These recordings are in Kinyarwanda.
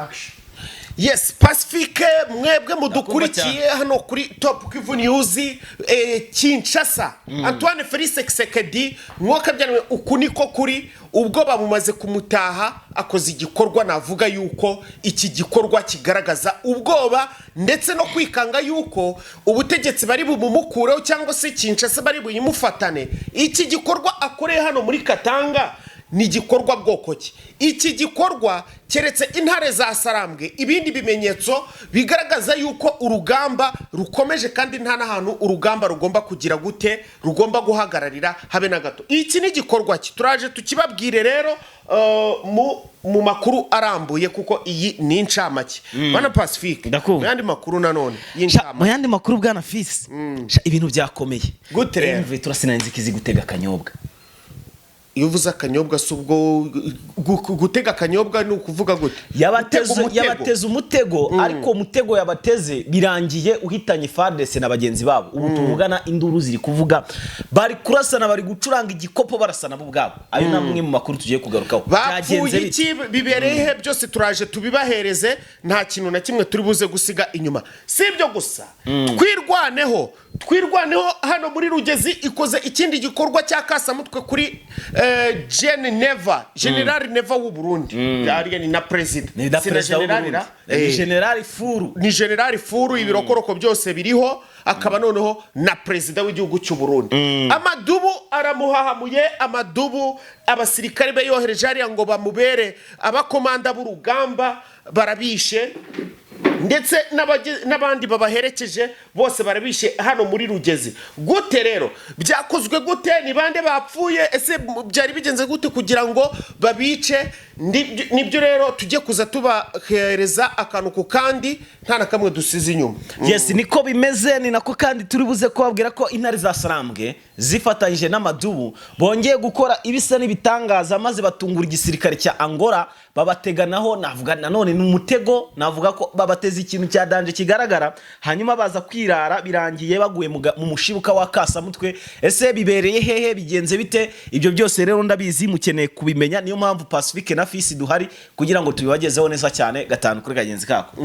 Action. Yes, Pacifique, mwebwe mudukurikiye hano kuri Top Kivu News, Kinshasa, Antoine Felix Tshisekedi mwakabyaniwe, uku niko kuri. Ubwo bamumaze kumutaha, akoze igikorwa navuga yuko iki gikorwa kigaragaza ubwoba ndetse no kwikanga yuko ubutegetsi bari bumumukureho cyangwa se Kinshasa bari buyimufatane. Iki gikorwa akoreye hano muri Katanga ni igikorwa bwoko ki? Iki gikorwa keretse intare za Sarambwe, ibindi bimenyetso bigaragaza yuko urugamba rukomeje kandi nta n'ahantu urugamba rugomba kugira gute, rugomba guhagararira habe na gato. Iki ni igikorwa ki? Turaje tukibabwire rero mu makuru arambuye, kuko iyi ni incamake. Bana Pacifique, Ndakumva. mu yandi makuru nanone Sha, mu y'incamake. yandi makuru, bwana Fisi, sha, ibintu byakomeye. Gute rero? MV turasinanze kizi gutega akanyobwa. Iyo uvuze akanyobwa, si ubwo gutega akanyobwa ni ukuvuga gute? Yabateze Gutega umutego. Yabateze umutego, ariko umutego yabateze birangiye uhitanye FARDC na bagenzi babo. Ubu tuvugana induru ziri kuvuga, bari kurasana, bari gucuranga igikopo, barasana bo ubwabo. Ayo ni amwe mu makuru tugiye kugarukaho. Bapfuye Byagenze bite? iki? Bibereye he? Byose turaje tubibahereze, nta kintu na kimwe turi buze gusiga inyuma. Si ibyo gusa, Twirwaneho, Twirwaneho hano muri Rugezi ikoze ikindi gikorwa cya kasamutwe kuri Gen Neva, General Neva w'u Burundi. Ariya ni na perezida. Ni na Si na perezida w'u general Burundi. ra? Ni general furu. Ni general furu, ibirokoroko byose biriho, akaba noneho na perezida w'igihugu cy'u Burundi. Amadubu aramuhahamuye, amadubu abasirikare be yohereje hariya ngo bamubere abakomanda b'urugamba barabishe, ndetse n'abandi babaherekeje bose barabishe hano muri Rugezi. Gute rero byakozwe? Gute? Ni bande bapfuye? Ese byari bigenze gute kugira ngo babice? Nibyo rero tujye kuza tubahereza akantu ku kandi, nta na kamwe dusize inyuma. Yes, niko bimeze. Ni nako kandi turi buze kubabwira ko intare za Sarambwe zifatanyije n'amadubu bongeye gukora ibisa n'ibitangaza, maze batungura igisirikare cya Angola, babateganaho. Navuga nanone ni umutego, navuga ko babateze ikintu cya danger kigaragara, hanyuma baza kwirara, birangiye baguye mu mushibuka wa kasamutwe. Ese bibereye hehe? Bigenze bite? Ibyo byose rero ndabizi mukeneye kubimenya, niyo mpamvu Pacifique na Fisi duhari kugira ngo tubibagezeho neza cyane, gatanu kuri kagenzi kako.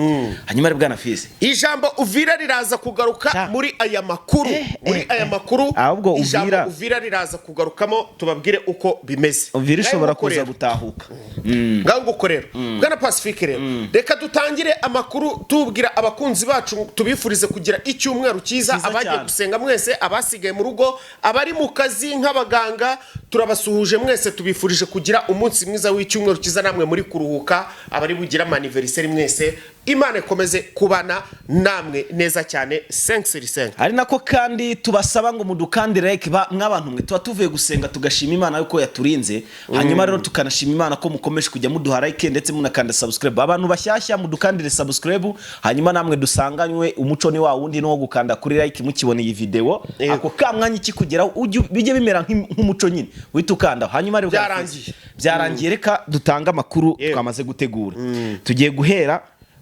Hanyuma ari bwana Fisi, Ijambo Uvira riraza kugaruka Sha. muri aya makuru, muri aya makuru. Ahubwo Ijambo Uvira- Uvira riraza kugarukamo, tubabwire uko bimeze. Uvira ishobora Ngaho nguko kuza rero. gutahuka. Ngaho nguko rero, bwana Pacifique, rero reka dutangire amakuru tubwira abakunzi bacu, tubifurize kugira icyumweru cyiza. Cyiza Abagiye cyane. gusenga mwese, abasigaye mu rugo, abari mu kazi nk'abaganga, turabasuhuje mwese, tubifurije kugira umunsi mwiza w'icyumweru cyiza. Namwe muri kuruhuka, abari bugire ama anniversaire mwese, Imana ikomeze kubana namwe neza cyane. 5 sur 5. Ari nako kandi tubasaba ngo mudukandire like. Mw'abantu mwe, tuba tuvuye gusenga, tugashima Imana yuko yaturinze, hanyuma rero tukanashima Imana ko mukomeje kujya muduha like ndetse munakanda subscribe. Abantu bashyashya, mudukandire subscribe, hanyuma namwe dusanganywe umuco ni wa wundi, ni wo gukanda kuri like mukibona iyi video. Ako ka mwanya ikikugeraho, bijye bimera nk'umuco nyine, uhita ukandaho. Hanyuma rero Byarangiye. Byarangiye, reka dutange amakuru twamaze gutegura. Tugiye guhera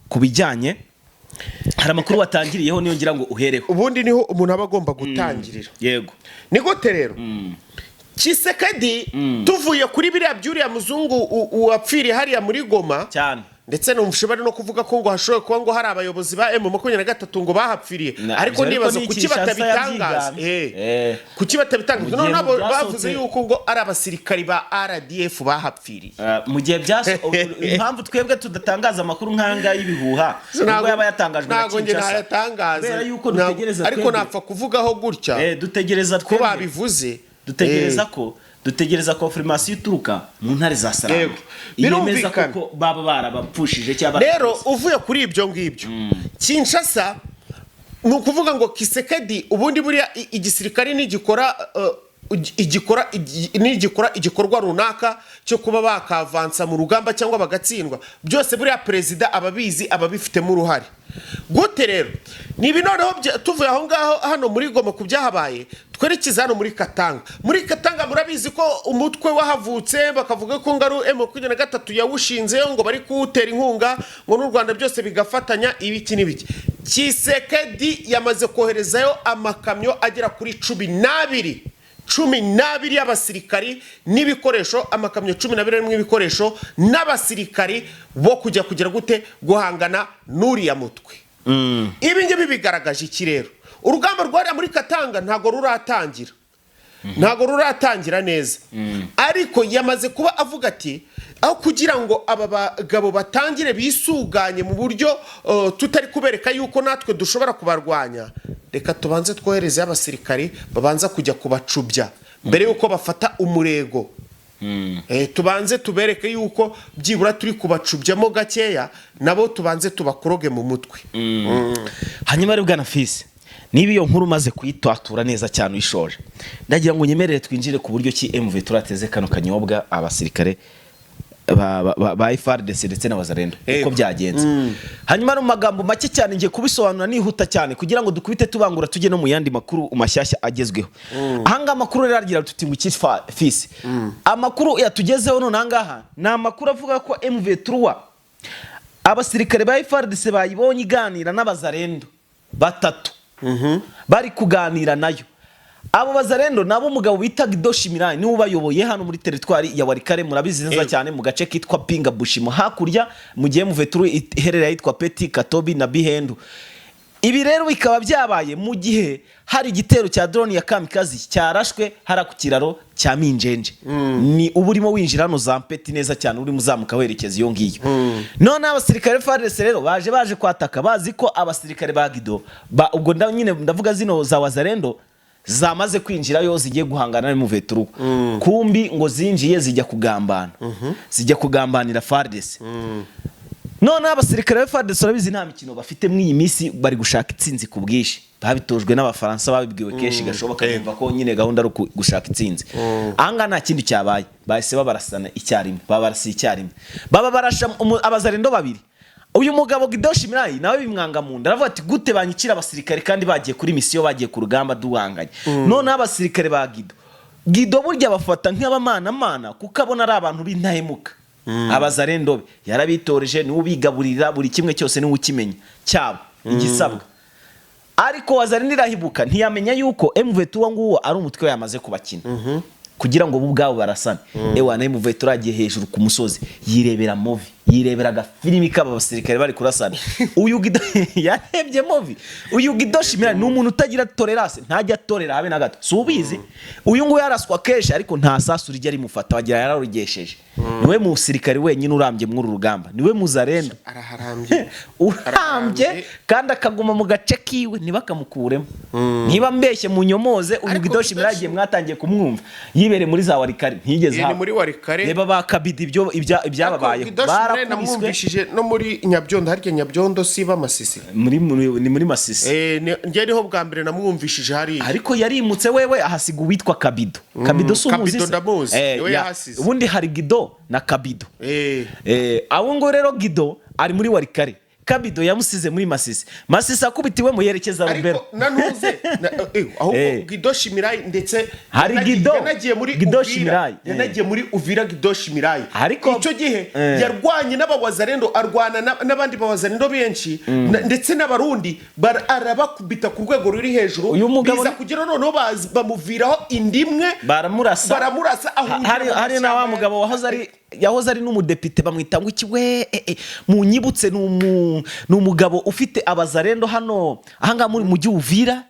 ku bijyanye, hari amakuru watangiriyeho, niyo ngira ngo uhereho. Ubundi niho umuntu aba agomba gutangirira. Yego. Ni gute rero Tshisekedi, tuvuye kuri biriya by'uriya muzungu wapfiriye hariya muri Goma, cyane ndetse numva bari no kuvuga ko ngo hashobora kuba ngo hari abayobozi ba M23 ngo bahapfiriye, ariko ibyo nibaza ariko ni kuki Kinshasa batabitangaza. yabyigambye. Kuki batabitangaza? Mu gihe Noneho nabo byasohotse- bavuze yuko ngo ari abasirikari ba RDF bahapfiriye. Mu gihe byaso, impamvu twebwe tudatangaza amakuru nk'aya ngaya y'ibihuha, nubwo yaba yatangajwe na Ntabwo njye Kinshasa, ntayatangaza. kubera yuko dutegereza Ariko twebwe. napfa kuvugaho gutya Dutegereza ko twebwe babivuze. Dutegereza ko dutegereza confirmation ituruka mu ntare za Sarambwe Yego. yemeza Birumvikana. koko baba barabapfushije cyangwa Rero barabapfushije. uvuye kuri ibyo ngibyo, Kinshasa, ni ukuvuga ngo Tshisekedi ubundi buriya igisirikare nigikora nigikora igikorwa runaka cyo kuba bakavansa mu rugamba cyangwa bagatsindwa, byose buriya perezida ababizi, ababifitemo uruhare. Gute rero? Ni ibi noneho tuvuye aho ngaho hano muri Goma ku byahabaye, twerekeza hano muri Katanga. Muri Katanga murabizi ko umutwe wahavutse, bakavuga ko ngo ari M23 yawushinze, ngo bari kuwutera inkunga ngo n'u Rwanda, byose bigafatanya, ibiki n'ibiki. Tshisekedi yamaze koherezayo amakamyo agera kuri 12. 12 y'abasirikari n'ibikoresho, amakamyo 12 arimo ibikoresho n'abasirikari bo kujya kugira gute? Guhangana n'uriya mutwe. Ibi ngibi bigaragaje iki rero? Urugamba rwariya muri Katanga ntabwo ruratangira, ntabwo ruratangira neza, ariko yamaze kuba avuga ati: "Aho kugira ngo aba bagabo batangire bisuganye mu buryo tutari kubereka yuko natwe dushobora kubarwanya, reka tubanze twohereze abasirikari babanza kujya kubacubya mbere yuko bafata umurego. Tubanze tubereke yuko byibura turi kubacubyamo gakeya, nabo tubanze tubakoroge mu mutwe." Hanyuma rero, bwana Fisi, niba iyo nkuru umaze kuyitwatura neza cyane, uyishoje, ndagira ngo unyemerere twinjire ku buryo ki MV turateze kano kanyobwa abasirikare ba FARDC ndetse na Wazalendo, uko byagenze. Hanyuma no mu magambo make cyane, ngiye kubisobanura nihuta cyane kugira ngo dukubite tubangura tujye no mu yandi makuru mashyashya agezweho. Ahangaha amakuru rero agira tuti ngo iki Fisi? Amakuru yatugezeho none ahangaha ni amakuru avuga ko MV3, abasirikare ba FARDC bayibonye iganira n'abazarendo batatu bari kuganira nayo. Abo bazarendo nabo umugabo bita Gido Shimirai niwe ubayoboye hano muri teritwari ya Walikale, murabizi neza cyane, mu gace kitwa Pinga Bushimo hakurya, mu gihe Muveturu iherereye ahitwa Peti Katobi na Bihendu. Ibi rero bikaba byabaye mu gihe hari igitero cya drone ya kamikazi cyarashwe hariya ku kiraro cya Minjenje, ni uba urimo winjira hano za Mpeti neza cyane, urimo uzamuka werekeza iyo ngiyo. None abasirikare FARDC rero baje kwataka bazi ko abasirikare ba Gido ubwo nyine ndavuga zino za Wazalendo zamaze kwinjirayo, zigiye guhangana na Muveturu. Kumbi ngo zinjiye zijya kugambana, zijya kugambanira FARDC. None abasirikare ba FARDC, urabizi nta mikino bafite muri iyi minsi, bari gushaka intsinzi ku bwinshi. Babitojwe n'Abafaransa, babibwiwe kenshi gashoboka, bumva ko nyine gahunda ari gushaka intsinzi. Ahangaha nta kindi cyabaye, bahise babarasana icyarimwe, babarasiye icyarimwe, baba barasha abazarendo babiri. Uyu mugabo Gido Shimirai nawe bimwanga mu nda, aravuga ati: "Gute banyicira abasirikare kandi bagiye kuri misiyo, bagiye ku rugamba duhanganye?" Noneho abasirikare ba Gido, Gido burya bafata nk'abamanamana kuko abona ari abantu b'intahemuka. Abazarendo be yarabitoreje, niwe ubigaburira buri kimwe cyose, niwe ukimenya cyabo igisabwa. Ariko Wazarendo irahibuka, ntiyamenya yuko MV2 uwo nguwo ari umutwe yamaze kubakina kugira ngo bo ubwabo barasane. Ewa na MV2 agiye hejuru ku musozi, yirebera movie, yirebera agafilimi k'aba basirikare bari kurasana. Uyu Gido yarebye movie. Uyu Gido Shimira ni umuntu utagira tolerance, ntajya atorera habe na gato, si ubizi? Uyu nguyu yaraswa kenshi ariko nta sasu rijya rimufata, wagira yararugesheje. Niwe musirikare wenyine urambye muri uru rugamba, niwe muzarendo Araharambye. urambye kandi akaguma mu gace kiwe, ntibakamukuremo. Niba mbeshye munyomoze. Uyu Ariko Gido Shimira yagiye, mwatangiye kumwumva yibereye muri za Walikale, ntiyigeze Ni haba. muri Walikale. Reba ba Kabidi ibyo ibyababayeho, Ariko Gido Shimirai barakubiswe. Namwumvishije no muri Nyabyondo. Harya Nyabyondo si Masisi? Ni muri Masisi. Njye niho bwa mbere namwumvishije hariya. Ariko yarimutse wewe, ahasiga uwitwa Kabido. Kabido si umuzi Kabido se? Ndamuzi. Niwe yahasize. Ubundi hari Gido na Kabido. Abo ngo rero Gido ari muri Walikale, Kabido yamusize muri Masisi. Masisi akubitiwe mu yerekeza Rubero. Ariko nanuze ahubwo Gido Shimirai ndetse Hari Gido. yanagiye muri Gido Uvira. Shimirai. Yanagiye muri Uvira Gido Shimirai. Icyo gihe yarwanye n'abawazarendo, arwana n'abandi bawazarendo benshi ndetse n'Abarundi, arabakubita ku rwego ruri hejuru. Uyu mugabo biza kugera noneho bamuviraho indimwe. Baramurasa. Baramurasa, ahungira mu Hari na wa mashyamba. mugabo wahoze ari n'umudepite, bamwita ngo iki we? Munyibutse, ni umugabo ufite abazarendo hano ahangaha muri mujyi Uvira.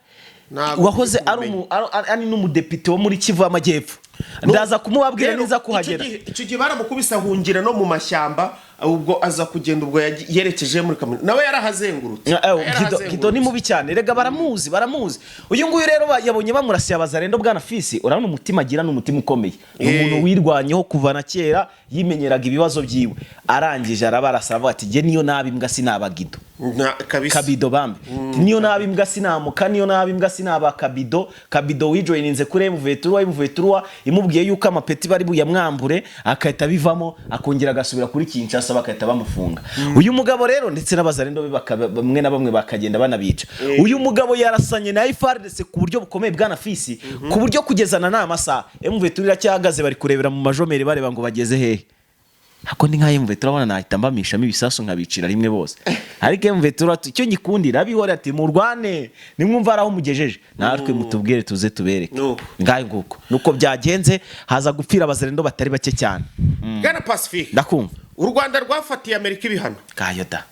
Ntabwo Wahoze ndi ari kumumenya. ari n'umudepite wo muri Kivu y'Amajyepfo. Ndaza kumubabwira Rero, niza kuhagera. Icyo gihe baramukubise, ahungira no mu mashyamba. Ubwo aza kugenda, ubwo yerekeje muri kaminuza, nawe yarahazengurutse. Gido, Gido ni mubi cyane rega, baramuzi, baramuzi. Uyu nguyu rero yabonye bamurasiye abazarendo. Bwana Fisi, urabona umutima agira, ni umutima ukomeye, ni umuntu wirwanyeho kuva na kera, yimenyeraga ibibazo byiwe. Arangije arabarasa, aravuga ati: "Jye niyo nabi imbwa sinaba Gido." Kabisa. Kabido bambi, niyo naba imbwa sinamuka, niyo naba imbwa sinaba Kabido. Kabido wijoyininze kuri M23, M23 imubwiye yuko amapeti bari buyamwambure, akahita bivamo, akongera agasubira kuri Kinshasa, bagahita bamufunga. Uyu mugabo rero ndetse n'abazarendo be bamwe na bamwe bakagenda banabica. Uyu mugabo yarasanye na FARDC ku buryo bukomeye, bwana Fisi, ku buryo kugeza na n'amasaha M23 iracyahagaze, bari kurebera mu majomeri, bareba ngo bageze hehe. Hako ndi nka M23, turabona nahita mbamishamo ibisasu nkabicira rimwe bose. Ariko M23 icyo ngikundira abihora ati murwane, nimwumva hari aho mugejeje natwe mutubwire tuze tubereke. Nuko. Ngayo nguko nuko byagenze, haza gupfira abazarendo batari bake cyane. Bwana Pacifique, Ndakumva. u Rwanda rwafatiye Amerika ibihano. Ngayo da.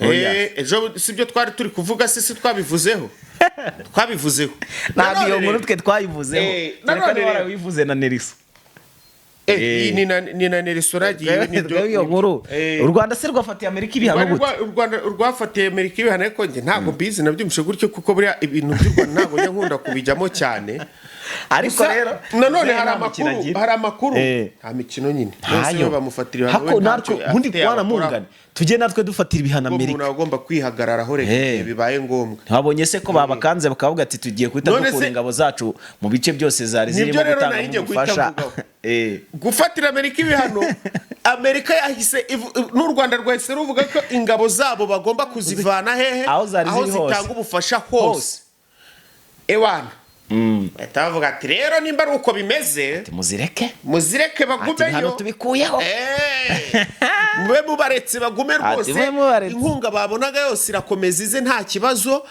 Oya. Ejo sibyo twari turi kuvuga se? Si twabivuzeho? Twabivuzeho. Ntabwo Nanone iyo nkuru rero, twe twayivuzeho. Kereka nanone niba rero. warabivuze na Nelson. Iyi ni na Nelson agiye nibyo. Twebwe iyo nkuru, u Rwanda se rwafatiye Amerika ibihano gute? U Rwanda rwafatiye Amerika ibihano, ariko njye ntabwo mbizi, nabyumvise gutyo, kuko buriya ibintu by'u Rwanda ntabwo njya nkunda kubijyamo cyane. Ariko Gusa, rero nanone nta hari mikino amakuru agira. hari amakuru. Nta mikino nyine. None se Ntayo. we bamufatira ibihano, Hako we natwe ntacyo ubundi afite kwana yakora. mungane tujye natwe dufatira ibihano Ubwo Amerika. umuntu aba agomba kwihagararaho reka igihe bibaye ngombwa. Ntiwabonye se ko babakanze bakavuga ati tugiye guhita None dukura ingabo zacu mu bice byose zari Nibyo zirimo rero gutangamo nari ngiye guhita ubufasha. mvugaho. Gufatira Amerika ibihano, Amerika yahise n'u Rwanda rwahise ruvuga ko ingabo zabo bagomba kuzivana hehe? Aho zari Aho ziri hose. zitanga ubufasha hose. Hose. Ewana, bahita bavuga ati rero nimba ari uko bimeze, Muzireke. muzireke Ati ibihano bagumeyo. tubikuyeho. Mube mubaretse bagume Ati rwose. mube mubaretse. Inkunga babonaga yose irakomeza ize nta kibazo.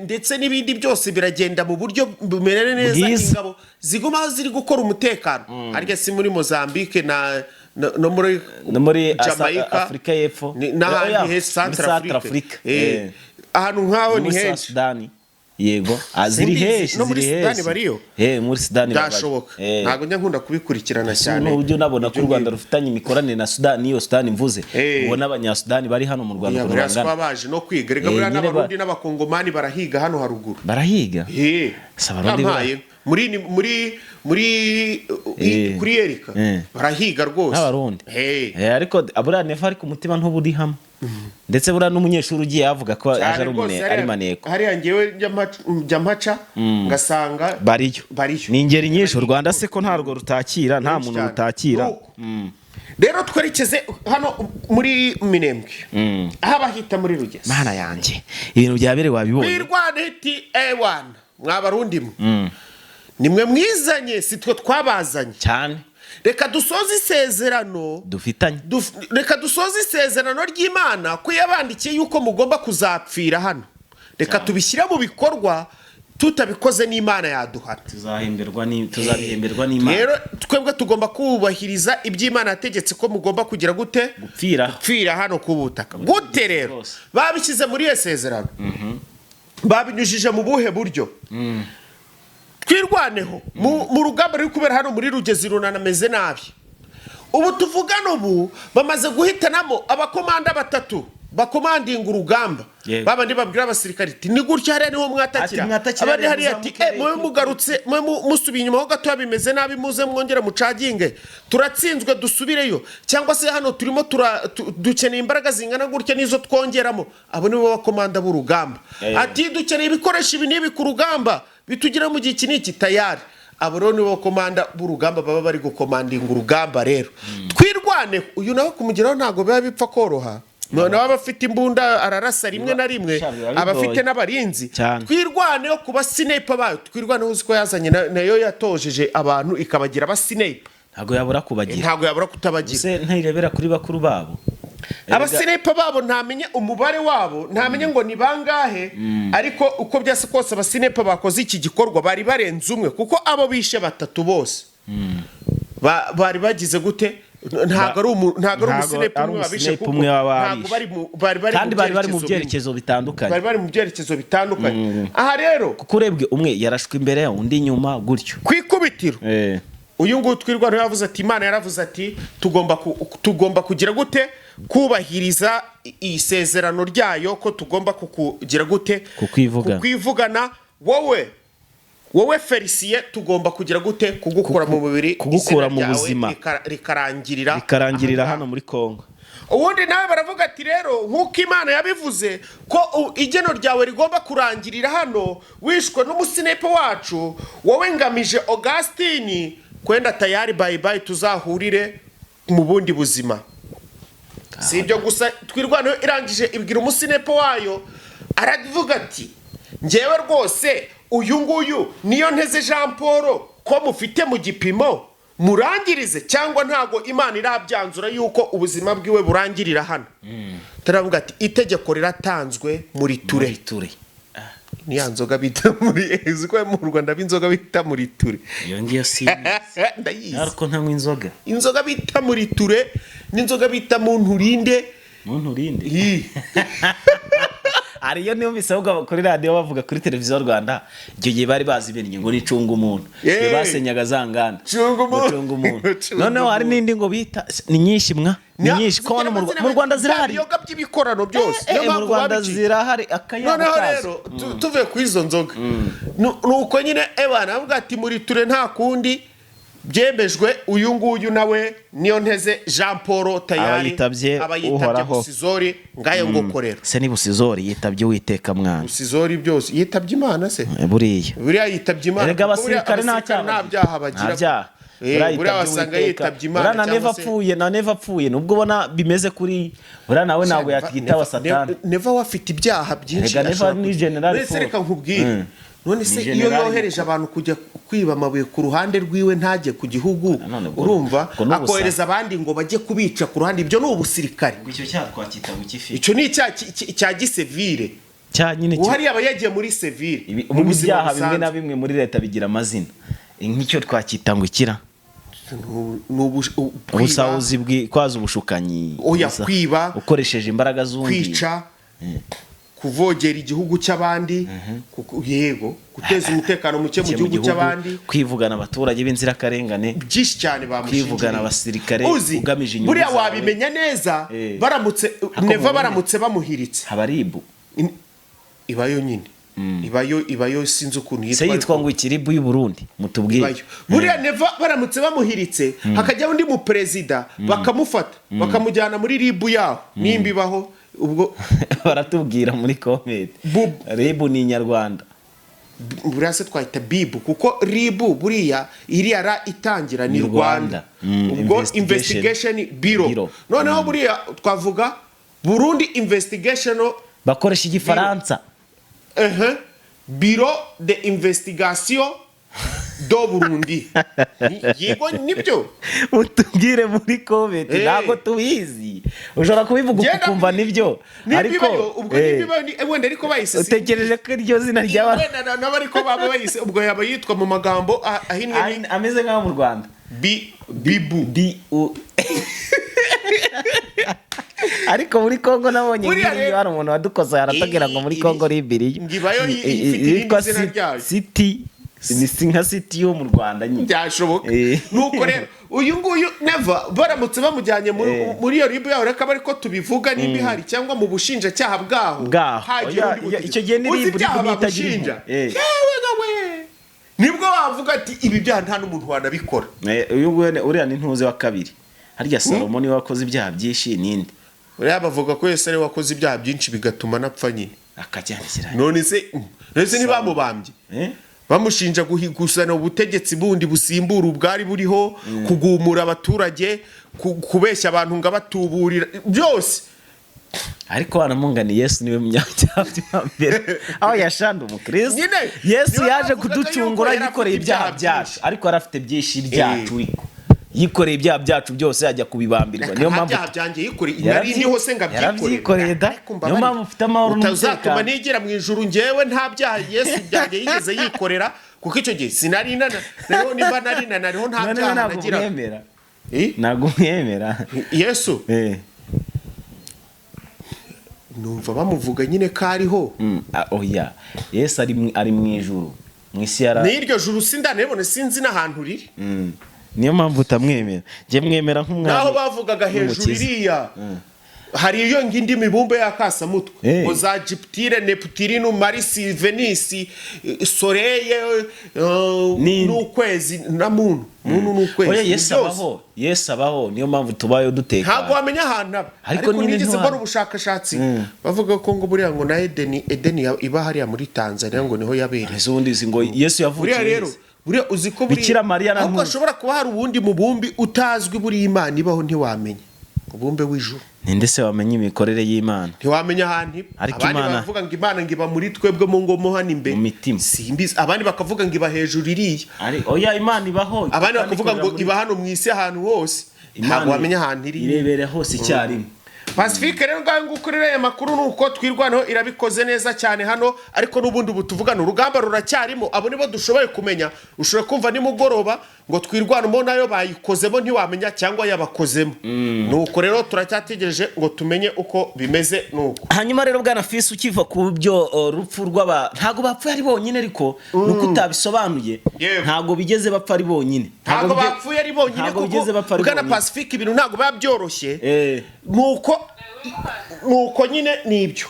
Ndetse n'ibindi byose biragenda mu buryo bumerere neza. Bwiza. Ingabo ziguma aho ziri gukora umutekano, harya si muri Mozambique na no muri No muri Jamaica, Afurika y'Epfo. N'ahandi Oya, henshi, muri Centrafrique. Centrafrique. Ahantu nk'aho ni Muri South henshi. Sudani. Yego. Ah, ziri Simbizi, henshi, no muri ziri Sudani henshi. bariyo? Muri Sudani babayo. Byashoboka. Ntabwo njya nkunda kubikurikirana cyane. N'uburyo nabona ko u Ibyo Rwanda ngibyo. rufitanye imikoranire na Sudani, iyo Sudani mvuze, ubona abanyasudani bari hano mu Rwanda Ya, ukuntu buriya si bangana. baba baje no kwiga reka. Buriya Nyine n'Abarundi n'Abakongomani barahiga hano haruguru. Barahiga. Si Abarundi Yampaye. Muri kuri Erika barahiga rwose. N'Abarundi. Ariko buriya neva, ariko umutima ntuba uri hamwe, ndetse buriya n'umunyeshuri ugiye yavuga ko aje Cyane ari rwose, ari maneko. Hariya ngewe njya mpaca ngasanga Bariyo. Bariyo. Ni ingeri nyinshi. U Rwanda se ko ntarwo rutakira, nta muntu Cyane. rutakira. Nuko. Rero twerekeze hano muri Minembwe, aho abahita muri Rugezi. Mana yanjye, ibintu byabereye wabibonye. Twirwane iti ewana, mwabarundi mwe, nimwe mwizanye, si twe twabazanye. Cyane. Reka dusoze isezerano dufitanye. Reka dusoze isezerano ry'Imana ko yabandikiye yuko mugomba kuzapfira hano. Reka tubishyire mu bikorwa, tutabikoze n'Imana yaduhana. Tuzabihemberwa n'Imana. Rero twebwe tugomba kubahiriza iby'Imana yategetse ko mugomba kugira gute? Gupfira. Gupfira hano ku butaka. Gute rero? Rwose. Babishyize muri iyo sezerano, babinyujije mu buhe buryo? Twirwaneho mu rugamba ruri kubera hano muri Rugezi runanameze nabi ubu tuvugana. Ubu bamaze guhitanamo abakomanda batatu bakomandinga urugamba. Babandi babwira abasirikari ati ni gutya, hariya niho mwatakira. Ati mwatakira Abandi hariya, hariya ati muzamuke. Mube mugarutse, mube musubiye inyuma ho gatoya, bimeze nabi, muze mwongere mucaginge, turatsinzwe, dusubireyo, cyangwa se hano turimo dukeneye imbaraga zingana gutya nizo twongeramo. Abo nibo bakomanda b'urugamba. Ati dukeneye ibikoresho ibi n'ibi ku rugamba, bitugera mu gihe iki n'iki, tayari. Abo rero nibo bakomanda b'urugamba, baba bari gukomandinga urugamba. Rero twirwane, uyu nawe kumugeraho ntabwo biba bipfa koroha, nawe aba afite imbunda, ararasa rimwe na rimwe. Sha, biba Aba afite bigoye. n'abarinzi. Cyane. Twirwaneho ku basniper bayo. Twirwaneho, uzi ko yazanye nayo yatojeje abantu ikabagira abasniper. Ntabwo yabura kubagira. Ntabwo yabura kutabagira. Se ntirebera kuri bakuru babo? Abasniper babo ntamenye umubare wabo, ntamenye ngo ni bangahe, ariko uko byase kose abasniper bakoze iki gikorwa bari barenze umwe, kuko abo bishe batatu bose bari bagize gute? Ntabwo ari Ntabwo umusniper ari umwe wabishe, umusniper kuko umwe waba ntabwo wabishe. bari Kandi bari bari mu byerekezo bimwe. byerekezo bitandukanye. Bari bari mu byerekezo bitandukanye. Aha rero Kuko urebwe umwe yarashwe imbere, undi inyuma gutyo. Ku ikubitiro, uyu nguyu twirwanaho yavuze ati Imana yaravuze ati tugomba kugira gute? Kubahiriza isezerano ryayo ko tugomba kukugira gute? Kukwivugana. Kukwivugana wowe Felicien, tugomba kugira gute? Kugukura mu mubiri, Kugukura izina mu ryawe buzima. Rikarangirira Rikarangirira aha ngaha. hano muri Kongo. Ubundi nawe baravuga ati rero nk'uko Imana yabivuze ko igeno ryawe rigomba kurangirira hano, wishwe n'umusniper wacu, wowe Ngamije Augustine, kwenda tayari, bye bye, tuzahurire mu bundi buzima. Si ibyo gusa, Twirwaneho irangije ibwira umusniper wayo, aravuga ati ngewe rwose uyu nguyu niyo nteze Jean Paul ko mufite mu gipimo. Murangirize cyangwa ntago Imana irabyanzura yuko ubuzima bwiwe burangirira hano? Turavuga ati itegeko riratanzwe, muri ture. Ture. Ni ya nzoga bita muri, uzi ko mu Rwanda b'inzoga bita muri ture? Iyo ngiyo si Ndayizi. Ariko ntanywa inzoga. Inzoga bita muri ture n'inzoga bita mu nturinde. Muntu urinde. Ih. Hari iyo numvise ahubwo kuri radiyo bavuga, kuri televiziyo Rwanda icyo gihe bari bazi ibintu ngo ni cunga umuntu. Yeee. Iyo basenyaga za nganda. Cunga umuntu. Ngo cunga umuntu. Cunga Noneho hari umuntu. n'indi ngo bita, ni nyinshi mwa, ni nyinshi ko hano mu Rwanda zirahari. Ibiyoga by'ibikorano byose. Eh, Niyo mu mpamvu Rwanda babiciye. zirahari akayabo Noneho kazo. rero tuvuye kuri izo nzoga, nuko nyine ebana avuga ati muri ture, nta kundi byemejwe. Uyu nguyu nawe niyo nteze Jean Paul tayari Aba yitabye aba yitabye Uhoraho. Busizori, ngayo ngo rero. Se ni Busizori yitabye Uwiteka mwana? Busizori byose yitabye Imana se? Eh, buriya. Buriya yitabye Imana Erega kuko buriya abasirikare nta abasirikare cyaha nta byaha bagira. Nta byaha. Eh, Buriya buriya yitabye wasanga Uwiteka. yitabye Imana Buriya na cyangwa Neva se apfuye, na Neva apfuye, nubwo ubona bimeze kuri buriya nawe ntabwo yakwitaba Satani. Neva we afite ibyaha byinshi. Erega Neva Ashobora ni kugira. General None se Paul. reka nkubwire, none se Ni iyo general. yohereje abantu kujya kwiba amabuye ku ruhande rwiwe ntajye ku gihugu, Nanone urumva, ubwo ni ubusa. akohereza abandi ngo bajye kubica ku ruhande, ibyo ni ubusirikare. Icyo cyaha twacyita ngo ikifi? Icyo ni icyaha cya gisivire. Cya nyine Ubu hariya aba yagiye muri sevire mu mu buzima byaha bimwe na busanzwe. bimwe muri leta bigira amazina. Nk'icyo twacyita ngo ikira? Ni kwiba, Ubusahuzi kwaza ubushukanyi. Oya, kwiba. Ukoresheje imbaraga z'undi. Kwica, kuvogera igihugu cy'abandi, yego, guteza umutekano muke mu Muke gihugu cy'abandi. Kwivugana abaturage b'inzirakarengane. Byinshi cyane bamushinja. Kwivugana abasirikare Uzi ugamije inyungu buriya zawe. wabimenya neza Eh. baramutse Ariko Neva mu Burundi baramutse bamuhiritse. Haba ribu. Ibayo nyine, ibayo, sinzi ukuntu Se yitwa. yitwa ngo ikiribu y'u Burundi, mutubwire. Ibayo. Buriya Neva baramutse bamuhiritse hakajya undi mu perezida, bakamufata bakamujyana muri ribu yaho, nimba ibaho ubwo. Baratubwira muri comment. Ribu ni inyarwanda. Buriya se twahita bibu? Kuko ribu buriya iriya ra itangira ni Ni Rwanda. Rwanda. Ubwo Investigation investigation bureau. Bureau. Noneho buriya twavuga Burundi investigation. Bakoresha igifaransa. Ehe, bureau de investigation do Burundi. Yego, nibyo. Mutubwire muri comment. Eh. Ntabwo tubizi, ushobora kubivuga Genda ukumva nibyo, nimba ariko ibayo, ubwo eh, nimba ibayo wenda ariko bayise utekereje ko iryo zina ryaba wenda nabo ariko baba bayise, ubwo yaba yitwa mu magambo ahinnye ni Ameze nk'aho mu Rwanda. Bi bibu. B U, ariko muri Congo nabonye Buriya nk'iriyo rero hari umuntu wadukoze aratubwira ngo muri Congo ribiriyo. Ngo ibayo ifite irindi Yitwa zina ryayo. City, ni si nka city yo mu Rwanda nyine. Byashoboka. Eh. Nuko rero uyu nguyu Neva baramutse bamujyanye Eh. muri iyo ribu yaho, reka ariko tubivuga nimba ihari, cyangwa mu bushinjacyaha bwaho, Bwaho. hagiye Oya, undi butegetsi. icyo gihe ni Uzi RIB, ibyaha RIB niyo itagira bamushinja? impuhwe. Eh. Yewe gawe, nibwo wavuga ati ibi byaha nta n'umuntu wanabikora. Eh, uyu nguyu uriya ni ntuze wa kabiri harya, Salomo niwe wakoze ibyaha byinshi, ninde? Buriya bavuga ko Yesu ariwe wakoze ibyaha byinshi bigatuma anapfa nyine. Akajyandikira. None se ntibamubambye? Eh? Bamushinja gusana ubutegetsi bundi busimbura ubwari buriho, kugumura abaturage, kubeshya abantu ngo abatuburira byose. Ariko wanamungani, Yesu niwe munyabyaha wa mbere aho yashanda umukristo. Nyine, Yesu niwe yaje bavugaga kuducungura yuko yari yikoreye afite ibyaha ibyaha byacu byinshi. Ariko yari afite byinshi byacu, ariko yikoreye ibyaha byacu byose ajya kubibambirwa, niyo Nta mpamvu byaha byanjye yikoreye, nari ndiho se ngo abyikorere? Yarabyikoreye da. Ariko Niyo mbabarira. mpamvu ufite amahoro Utazatuma n'umutekano. nigira mu ijuru ngewe nta byaha Yesu byanjye yigeze yikorera, kuko icyo gihe sinari nana rero, nimba nari nanariho nta Noneho byaha ntabwo nagira. umwemera? Eh? Ntabwo umwemera? Yesu? Eh. Numva bamuvuga nyine ko ariho. Oya, Yesu ari mu ijuru, mu isi yara N'iryo juru sindanabibone, sinzi n'ahantu riri. Niyo mpamvu utamwemera, njye mwemera nk'umwami Naho bavugaga hejuru n'umukiza. iriya hari iyo ngindi mibumbe y'akasamutwe Eh. ngo za Jupiter, Neptune, Mars, Venus, Soleil, N'indi. n'ukwezi na muntu n'ukwezi. Oya, Yesu Byose. abaho, Yesu abaho, niyo mpamvu tubayeho Ntabwo dutekanye. wamenya ahantu aba, Ariko ariko nyine nigeze mbona ubushakashatsi bavuga ko ngo buriya ngo na Edeni iba hariya muri Tanzania, ngo niho yabereye. Ese ubundi izi ngo Yesu yavukiye Buriya rero he? Buriya uzi ko buriya Bikira Mariya na ahubwo Ntuzi. hashobora kuba hari uwundi mubumbi utazwi, buriya Imana ibaho ntiwamenya. Umubumbe w'ijuru. Ninde se wamenya imikorere y'Imana? Ntiwamenya ahantu iba. Ariko Abandi baravuga ngo Imana ngo iba muri twebwe mu ngo mo hano imbere. Mu mitima. Simbizi. Abandi bakavuga ngo iba hejuru iriya. Ari oya, Imana ibaho. Abandi Kandi bakavuga ngo ikorera muri- iba hano mu isi ahantu hose. Imana Ntabwo wamenya ahantu iri. Irebera hose icyarimwe. Pacifique rero, ngaho nguko rero, aya makuru ni uko Twirwaneho irabikoze neza cyane hano, ariko n'ubundi ubu tuvugana urugamba ruracyarimo. Abo nibo dushoboye kumenya. Ushobora kumva nimugoroba ngo Twirwanemo nayo bayikozemo, ntiwamenya cyangwa yabakozemo. Nuko rero turacyategereje ngo tumenye uko bimeze, nuko. Hanyuma rero, bwana Fisi, ukiva ku byo rupfu rw'aba, ntabwo bapfuye ari bonyine, ariko nuko utabisobanuye. Ntabwo bigeze bapfa ari bonyine. Ntabwo bapfuye ari bonyine, Ntabwo kuko bigeze bapfa ari bwana bonyine. Pacifique, ibintu ntabwo biba byoroshye. Nuko nyine nibyo.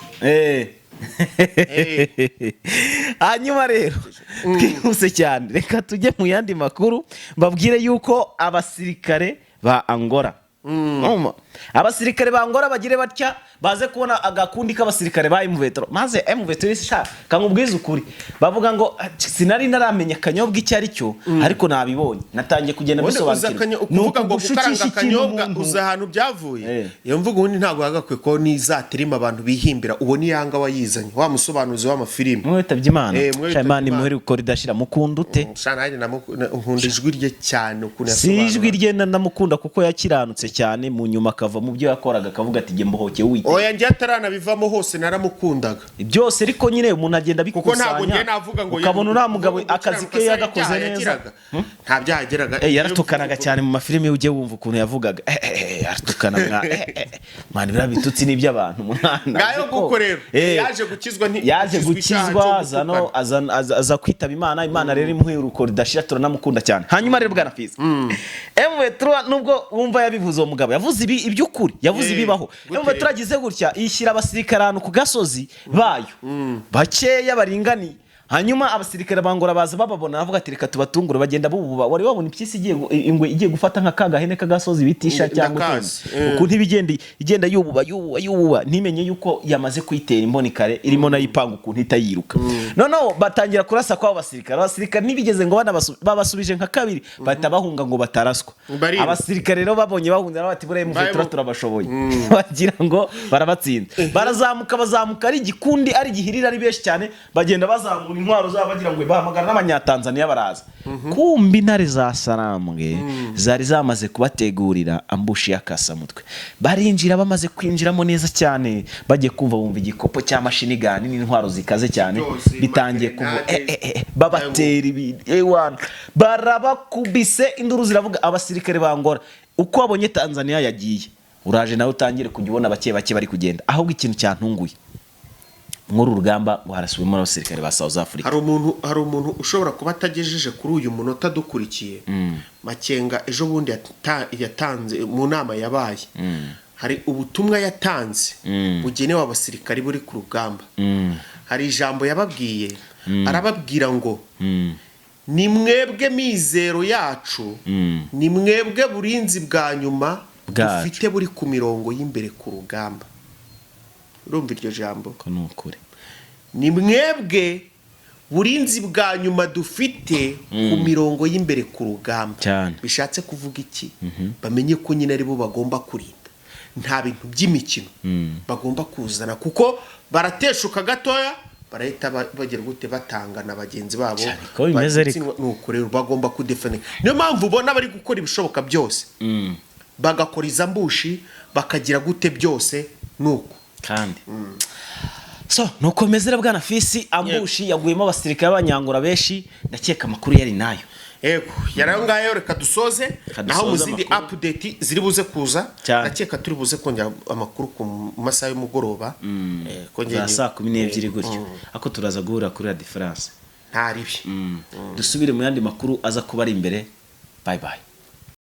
Hanyuma rero twihuse cyane, reka tujye mu yandi makuru, mbabwire yuko abasirikare ba Angola, Urumva? Abasirikare ba Angola bagire batya baze kubona agakundi k'abasirikare ba M23, maze M23 sha kankubwiza ukuri, bavuga ngo: "Ah, sinari naramenya akanyobwa icyo ari cyo, ariko nabibonye, natangiye kugenda Ubundi uzi mbisobanukirwa." Ni ukuvuga ngo ukugushukisha gukaranga ikintu akanyobwa, umuntu. uzi ahantu byavuye? Iyo mvugo ubundi ntabwo yagakwiye ko nizatirima abantu bihimbira. Uwo ni Yanga wayizanye, wa musobanuzi w'amafilimi. Mwe witabye Imana. Eh, mwe Sha, Imana witabye. imuhere gukora idashira. Mukunda ute? Sha, nanjye nkunda ijwi rye cyane, ukuntu Si ijwi yasobanura. rye, ndamukunda kuko yakiranutse cyane, mu nyuma akava mu byo yakoraga akavuga ati: "Jye mbohoke Uwiteka." Oya, njye ataranabivamo hose naramukundaga. Byose ariko nyine umuntu agenda Kuko ntabwo abikusanya, njye navuga ngo ukabona uriya mugabo kuvuga ngo akazi ke gukiranuka se yagakoze ibyaha neza. yagiraga? Nta byaha yagiraga. Yaratukanaga cyane mu mafilimi, ujye wumva ukuntu yavugaga. Aratukana mwa mwana, biriya bitutsi ni iby'abantu mwana. Ngayo Uzi ko- nguko rero. Yaje gukizwa Yaje gukizwa icyaha gukizwa cyo aza no gutukana. aza kwitaba Imana. Imana rero imuha uruko ridashira, turanamukunda cyane. Hanyuma rero, bwana Fizi, M23, nubwo wumva yabivuze, uwo mugabo yavuze ibi iby'ukuri, yavuze ibibaho. Gute? M23 agize gutya ishyira abasirikare ahantu ku gasozi bayo bakeya baringaniye, hanyuma abasirikare bangora baza bababona, bavuga ati: "Reka tubatungure." Bagenda bububa. Wari wabona impyisi igiye ingwe igiye gufata nka ka gahene k'agasozi bitisha cyangwa Ndakazi. utundi? Ukuntu iba igenda yububa, yububa, yububa, ntimenye yuko yamaze kuyitera imboni kare, irimo nayo ipanga ukuntu ihita yiruka. Noneho batangira kurasa kw'abo basirikare. Abasirikare ntibigeze ngo babasubije nka kabiri, bahita bahunga ngo bataraswa. Bariruka. Abasirikare rero babonye bahunze nabo bati: "Buriya M23 turabashoboye." Bagira ngo barabatsinda, barazamuka, bazamuka ari igikundi, ari igihirira, ari benshi cyane, bagenda bazamura intwaro zabo, bagira ngo bahamagara n'Abanyatanzaniya baraza. Kumbi intare za Sarambwe zari zamaze kubategurira ambush y'akasamutwe. Barinjira, bamaze kwinjiramo neza cyane, bagiye kumva bumva igikopo cya machine gun n'intwaro zikaze cyane Byose, bitangiye kuva amagerenade. Babatera ibintu ewana, barabakubise, induru ziravuga. Abasirikare bangora uko wabonye Tanzania yagiye, uraje nawe utangire kujya ubona bake bake bari kugenda. Ahubwo ikintu cyantunguye muri uru rugamba, ngo harasubiwemo n'abasirikare ba South Africa. Hari umuntu ushobora kuba atagejeje kuri uyu munota dukurikiye. Makenga ejo bundi yatanze mu nama yabaye, hari ubutumwa yatanze bugenewe abasirikari buri ku rugamba. Hari ijambo yababwiye, arababwira ngo: "Ni mwebwe mizero yacu, ni mwebwe burinzi bwa nyuma Bwacu. dufite buri ku mirongo y'imbere ku rugamba." Urumva iryo jambo? Ko ni ukuri. Ni mwebwe burinzi bwa nyuma dufite ku mirongo y'imbere ku rugamba. Cyane. Bishatse kuvuga iki? Bamenye ko nyine aribo bagomba kurinda, nta bintu by'imikino bagomba kuzana, kuko barateshuka gatoya barahita bagira gute, batanga na bagenzi babo. Cyane ko bimeze ariko. Batsindwa. Nuko rero bagomba kudefenda, niyo mpamvu ubona bari gukora ibishoboka byose, bagakora iza ambush, bakagira gute byose, nuko. Kandi so nuko meze rero, bwana Fisi, ambush yaguyemo abasirikare b'Abanyangura benshi. Ndakeka amakuru yari nayo. Yego, yari ayo ngayo. Reka dusoze. Reka Naho mu dusoze zindi amakuru. update ziri buze kuza, Cyane. ndakeka turi buze kongera amakuru ku masaha y'umugoroba. Za saa 12 gutyo, ariko turaza guhurira kuri La Différence. Nta ribi. Dusubire mu yandi makuru aza kuba ari imbere. Bye bye.